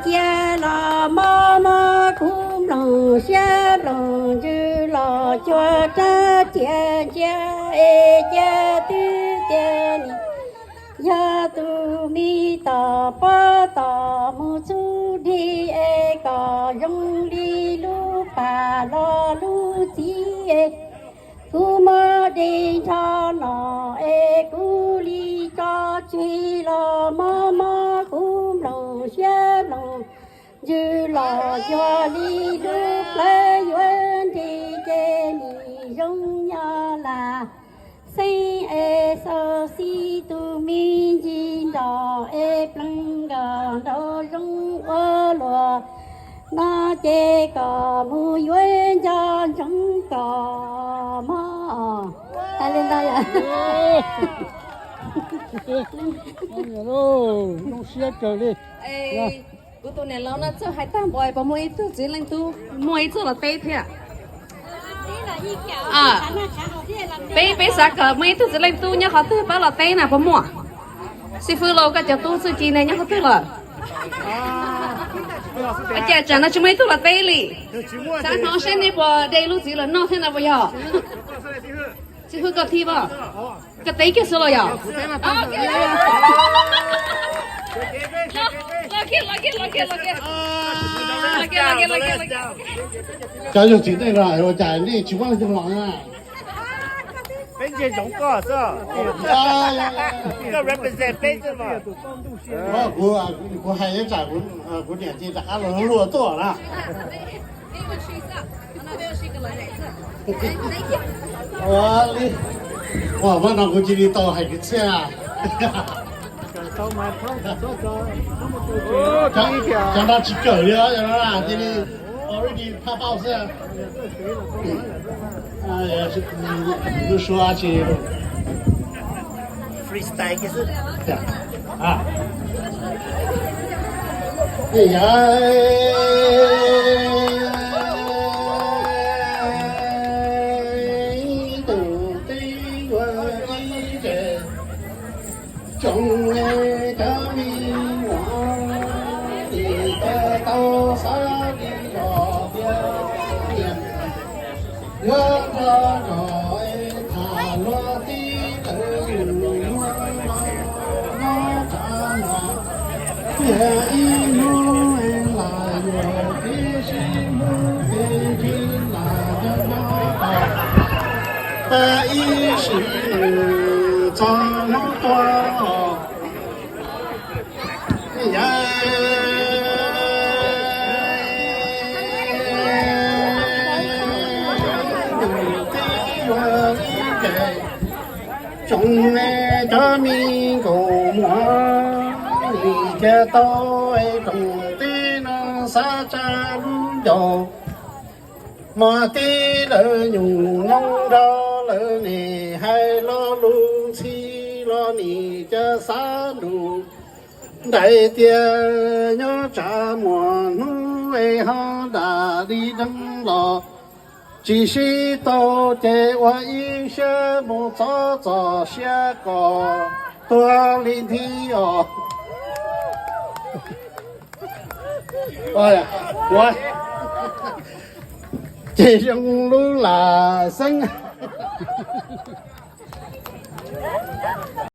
Cia los mob mob kuv mloog siab mloog ntsws los cuag rab cia ncia es cia twb tiag nim yog tus me tom pob tom mus txhub dlig es kom zoo li lub pas los lub txiv es kuv muab de nrho no es kuv li tso tseg los mob mob kuv mloog siab mloog ntsws los cuag li lub plawv yuav nres ces nim zoo nyob lam xeeb es xaus xij tus me ncig nrog es pleev nkawd nraug zoo ua luaj no ces kom mus yuav nco ntsoov kom mob. Hais li ntawd yom. Zoo siab kawg li. Kuv tus niam laus no txawj hais tag npaum, puas muaj ib tug txiv leej tub muaj ib txoj los teb thiab? Peb, peb xav kom muaj ib tug txiv leej tub nyob qhov twg pab los teb na, puas muaj? Xib fwb Lauj, koj cov tub txuj ci ne nyob qhov twg lawm? Ua cas tsam no tsis muaj ib tug los teb li? Xav hnov seb nej puas de lub txiv los noj thiab no puas yog? Xib fwb koj thib os. Koj teb kiag xwb los yog? Cov yug txiv neej no ua cas nej tsis muab yug los na? Peb ntsia ntsoov koj xwb. Koj represent peb xwb mas. Kuv, kuv hais ib tsam kuv niam ces rov qab los luag tuaj na. Ua li, ua, mas no kuv cia li tau hais kwv txhiaj. Cov no tsis kawm li os, cov no cia li already pop out xwb. Lub suab tsis freestyle kiag xwb. Tus tib ua ib tsev tsoom cov me nyuam, nim cia tau xav li zos tiag tiag. Yuav nrog zos tham luag tib lawv yus muab no nyob tsam no, tiag ib hnub lam yuav tib si hnub tib ntsig lam nyob nyob tos, tab ib sim nws txog hnub tuag. Tsoom cov me nkauj muam, nim cia tau tsoom tib neeg xav tsa lub ncauj. Muaj tib lawv nyuam nyuj nrog lawv nim hais lo lus ntxhi los nim cia xav nrus nraim tias nyob tsam muaj hnub es ho nram li deev los tsis sib tau ces ua ib siab mus txog txoj sia kom tuag li nthi os. Ces zoo lub lam xeeb.